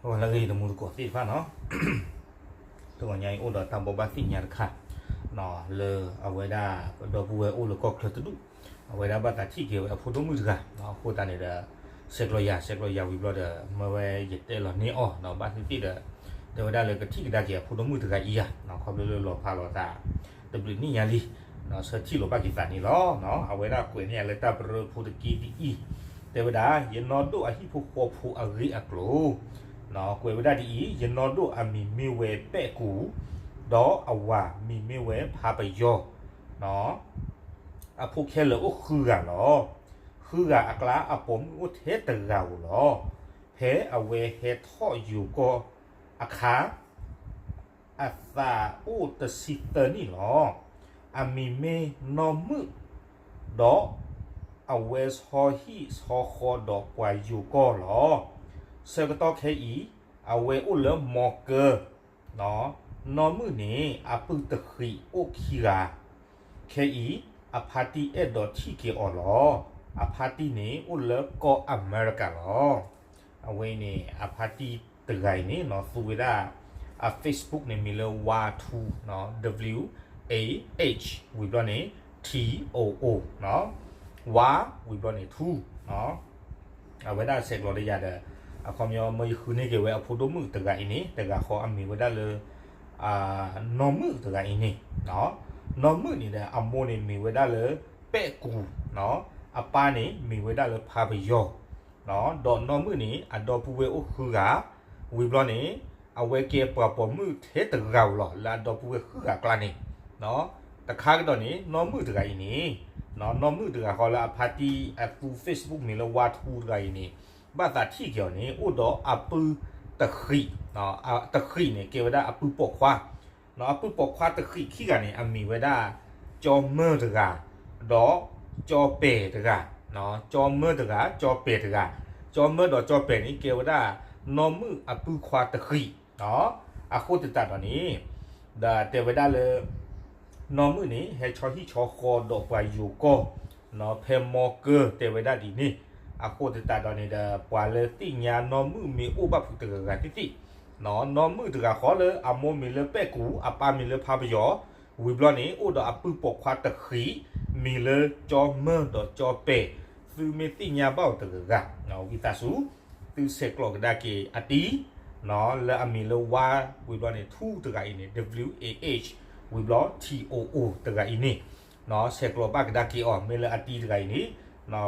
လၢအဂ့ၤ တံၤသကိးသ့ၣ်တဖၣ်နီၤ, တဂီၤညါအံၤအိၣ်ဒီးတၢ်ဘိးဘၣ်သ့ၣ်ညါတခါ လၢအဝဲဒၣ်ပဒီပုၢ်ဝဲၢ်အိၣ်လၢကီၢ်ချၢတဒူၣ် အဝဲဒၣ်ဘၣ်သးထံၣ်က့ၤဝဲအဖိဒိၣ်မုၣ်တဂၤ, အဃိသတးန့ၣ်ဒီး ဆဲးကျိးယၤ ဆဲးကျိးယၤဝံၤဘျီဒီး မၢဝဲယတဲလီၤန့ၢ်အီၤ ဘၣ်သ့ၣ်သ့ၣ်ဒီး တဲဝဲဒၣ်လၢကထံၣ်ကဒါက့ၤအဖိဒိၣ်မုၣ်တဂၤအံၤဧါ, ခီဖျိလၢလီၤဖးလိာ်သး တဘျုးနံၣ်ညါလံ, ဆၢထံၣ်လိာ်ဘၣ်က့ၤသးန့ၣ်လီၤ. အဝဲဒၣ်ကွဲးန့ၢ်ယၤလၢတၢ်ပရၢဖိတက့ဒ်အံၤ, တဲဝဲဒၣ် ယနီၢ်ဒိၣ်အဟံၣ်ဖိဃီဖိအဂ့ၢ်အကျိၤ, ကွဲးဝဲဒၣ်ဒ်အံၤ, ယနီၢ်ဒိၣ်အမံၤမ့ၢ်ဝဲပဲၣ်ကူၣ်, ဒီးအဝၤမံၤမ့ၢ်ဝဲဖါပယီၤ, အဖိခဲလၢာ်အိၣ်ဃုဂၤလီၤ. ဃုဂၤအကျါအပိာ်မုၣ်အိၣ်ထဲတဂၤဧိၤလီၤ. ဖဲအဝဲဟဲထီၣ်ယိၤကီၢ်အခါ အသးအိၣ်တဆံသၢနံၣ်လီၤ. အမံၤမ့ၢ်နီၢ်မုၣ်, ဒီးအဝဲဆီဟံၣ်ဆီဃီဒီးပှၤယိၤကီၢ်လီၤ. ဆၢကတီၢ်ခဲအံၤ အဝဲအိၣ်လၢမီကၢ, နီၢ်မုၣ်န့ၣ် အပုၢ်တဃံးအိၣ်ခံဂၤ, ခဲအံၤ အဖါတံၢ်အဲၣ်ဒိးထံၣ်က့ၤအီၤလီၤ. အဖါတံၢ်န့ၣ် အိၣ်လၢကီၢ်အမဲရကၤလီၤ. အဝဲအံၤန့ၣ် အဖါတံၢ်တဂၤအံၤန့ၣ် သူဝဲဒၣ် အ Facebook န့ၣ် မံၤလၢ ဝါထူ, W A H ဝံၤဘျီန့ၣ် T O O, ဝါ ဝံၤဘျီန့ၣ် ထူ, အဝဲဒၣ်ဆဲးကျိးဒီးယၤဒီး အခီပညီ မၢယဃုန့ၢ်က့ၤဝဲအဖိဒိၣ်မုၣ်တဂၤအံၤန့ၣ် တဂၤဃီအမံၤဝဲဒၣ်လၢ နီၢ်မုၣ်တဂၤအံၤန့ၣ်, နီၢ်မုၣ်န့ၣ်ဒီး အမိၢ်န့ၣ်မံၤဝဲဒၣ်လၢ ပဲၣ်ကူၣ်, အပၢ်န့ၣ်မံၤဝဲဒၣ်လၢဖါပယီၤ, ဒီးနီၢ်မုၣ်န့ၣ် အဒီပုၢ်ဝဲၢ်အိၣ်ဃုဂၤ, ဝံၤဘျီန့ၣ် အဝဲကဲပှၤပိာ်မုၣ်ထဲတဂၤဧိၤလီၤ လၢအဒီပုၢ်ဝဲၢ်ဃုဂၤအကျါန့ၣ်, တခါကဒီးန့ၣ် နီၢ်မုၣ်တဂၤအံၤန့ၣ်, နီၢ်မုၣ်တဂၤဃီလၢအဖါတံၢ်အသူ Facebook မံၤလၢ ဝါထူ တဂၤအံၤန့ၣ် ဘၣ်သးထံၣ်က့ၤအီၤန့ၣ် အိၣ်ဒီးအပုၢ်တဃံး, တဃံးန့ၣ် ကဲဝဲဒၣ်အပုၢ်ပိာ်ခွါ, အပုၢ်ပိာ်ခွါတဃံးခံဂၤန့ၣ် အမံၤဝဲဒၣ် ကၠီမၢတဂၤ, ဒီးကၠီပဲာ်တဂၤ, ကၠီမၢတဂၤ ကၠီပဲာ်တဂၤ, ကၠီမၢဒီးကၠီပဲာ်န့ၣ် ကဲဝဲဒၣ် နီၢ်မုၣ်အပုၢ်ခွါတဃံး, အဃိသတးဒီးန့ၣ် ဒီးတဲဝဲဒၣ်လၢ နီၢ်မုၣ်န့ၣ် ဟဲဆီဟံၣ်ဆီဃီဒီးပှၤယိၤကီၢ် ဖဲမီကၢ တဲဝဲဒၣ်ဒ်န့ၣ်, အဃိသတးဒီးန့ၣ်ဒီး ပှၤလၢသ့ၣ်ညါနီၢ်မုၣ်မ့ၢ်အိၣ်ဘၣ်ဖုးတဂၤဂၤသ့ၣ်သ့ၣ်, နီၢ်မုၣ်တဂၤဃီလၢအမိၢ်မံၤလၢပဲၣ်ကူၣ် အပၢ်မံၤလၢဖါပယီၤ, ဝံၤဘျီန့ၣ် အိၣ်ဒီးအပုၢ်ပိာ်ခွါတဃံး မံၤလၢကၠီမၢဒီးကၠီပဲာ်, သုမ့ၢ်သ့ၣ်ညါဘၣ်အီၤတဂၤဂၤ ဝံသးစူၤ သုဆဲးကျိးကဒါက့ၤအတံၤ လၢအမံၤလၢ ဝါ ဝံၤဘျီန့ၣ် ထူ တဂၤအံၤန့ၣ် W A H ဝံၤဘျီ T O O တဂၤအံၤန့ၣ် ဆဲးကျိးဘၣ်ကဒါက့ၤအီၤ မ့ၢ်လၢအတံၤတဂၤအံၤန့ၣ်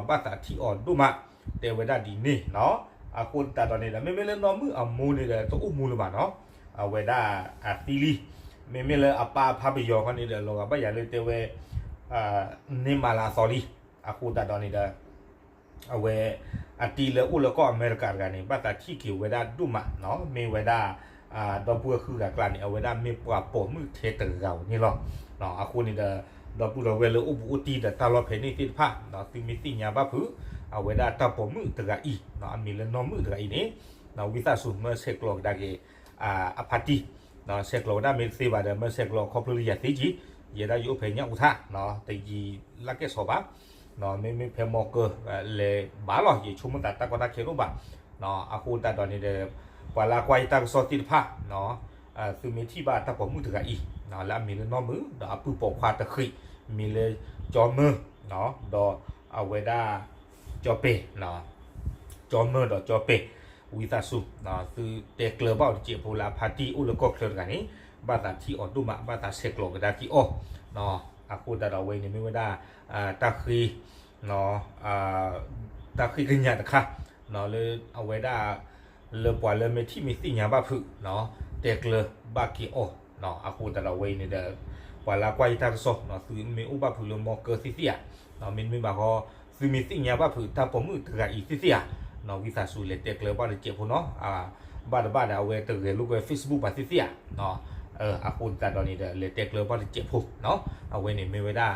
ဘၣ်သးထံၣ်အီၤဒိၣ်မး တဲဝဲဒၣ်ဒ်န့ၣ်, အဃိသတးဒီးန့ၣ်ဒီး မ့မ့ၢ်လၢနီၢ်မုၣ်အမိၢ်န့ၣ်ဒီး တအိၣ်မူလၢၤဘၣ်နီၤ, အဝဲဒၣ်အသံလံ, မ့မ့ၢ်လၢအပၢ်ဖါပယီၤခီန့ၣ်ဒီး လီၤဂာ်ဘၣ်ယၤလၢတဲဝဲ န့ၢ်မၤလၤအသီလံ, အဃိသတးဒီးန့ၣ်ဒီး အဝဲ အတံၤလၢအိၣ်လၢကီၢ်အမဲရကၤတဂၤန့ၣ် ဘၣ်သးထံၣ်က့ၤဝဲဒၣ်ဒိၣ်မးနီၤ, မ့ၢ်ဝဲဒၣ် ဒီပုၢ်ဝဲၢ်ဃုဂၤကျါန့ၣ် အဝဲဒၣ်မ့ၢ်ပှၤပိာ်မုၣ်ထဲတဂၤဧိၤန့ၣ်လီၤ. အဃိန့ၣ်ဒီး ဒီပုၢ်ဒီဝဲၢ်လၢအိၣ်ဘူးအိၣ်တံၢ်ဒီးတၢ်လီၢ်ဖဲန့ၣ်သ့ၣ်တဖၣ် သုမ့ၢ်သ့ၣ်ညါဘၣ်ဖုး အဝဲဒၣ်တၢ်ပိာ်မုၣ်တဂၤအံၤ အမံၤလၢနီၢ်မုၣ်တဂၤအံၤန့ၣ် ဝံသးစူၤမၢဆဲးကျိးကဒါက့ၤ အဖါတံၢ် ဆဲးကျိးဝဲဒၣ်မ့ၢ်တသ့ဘၣ်ဒီး မၢဆဲးကျိးခီဖျိလၢယၤသ့ကံ, ယဲဒၣ်ယအိၣ်ဖဲညၣ်အူထၣ် တယံာ်လၢကဲၣ်ဆိးဘၣ်, မ့မ့ၢ်ဖဲမီကၢ လဲၤဘၣ်လီၤ ယဆိကမိၣ်သးတၢ်ကီတၢ်ခဲတအိၣ်ဘၣ်, အဃိသတးဒီးန့ၣ်ဒီး ပှၤလၢအကွၢ်ယတၢ်ကစီၣ်သ့ၣ်တဖၣ် သုမ့ၢ်ထံၣ်ဘၣ်တၢ်ပိာ်မုၣ်တဂၤအံၤ လၢအမံၤလၢနီၢ်မုၣ် ဒီးအပုၢ်ပိာ်ခွါတဃံး မံၤလၢကၠီမၢ ဒီးအဝဲဒၣ် ကၠီပဲာ် ကၠီမၢဒီးကၠီပဲာ် ဝံသးစူၤ သုတဲကျၢၤဘၣ်အီၤတစဲးဖိလၢအဖါတံၢ်အိၣ်လၢကီၢ်ချၢတဂၤန့ၣ် ဘၣ်သးထံၣ်အီၤဒိၣ်မး ဘၣ်သးဆဲးကျိးကဒါက့ၤအီၤ, အဃိသတးဒီးအဝဲအံၤန့ၣ်မ့ၢ်ဝဲဒၣ် တၢ်ဃ့ တၢ်ဃ့ကညးတခါ လၢအဝဲဒၣ် လၢပှၤလၢမ့ၢ်ထံၣ်မ့ၢ်သ့ၣ်ညါဘၣ်ဖုး တဲကျၢၤဘၣ်က့ၤအီၤ, အဃိသတးဒီးအဝဲအံၤန့ၣ်ဒီး ပှၤလၢကွၢ်ယတၢ်ကစီၣ် သုမ့ၢ်အိၣ်ဘၣ်ဖုးလၢမီကၢသ့ၣ်သ့ၣ်ဧါ, မ့တမ့ၢ်ဘၣ်ဃီ သုမ့ၢ်သ့ၣ်ညါဘၣ်ဖုးတၢ်ပိာ်မုၣ်တဂၤအံၤသ့ၣ်သ့ၣ်ဧါ, ဝံသးစူၤလဲၤတဲကျၢၤဘၣ်တစဲးဖိနီၤ, ဘၣ်တဘၣ်ဒီးအဝဲတဂဲၤလိာ်ကွဲ Facebook ဘၣ်သ့ၣ်သ့ၣ်ဧါ, အဃိသတးဒီးန့ၣ်ဒီး လဲၤတဲကျၢၤဘၣ်တစဲးဖိ, အဝဲန့ၣ်မ့ၢ်ဝဲဒၣ်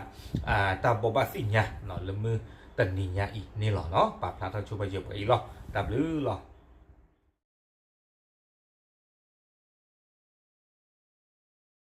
တၢ်ဘိးဘၣ်သ့ၣ်ညါ လၢမုၢ်တနံၤညါအံၤန့ၣ်လီၤ. ပာ်ဖျါထီၣ်ဆိပာ်စၢၤပှၤအံၤလီၤ. တၢ်ဘျုးလီၤ.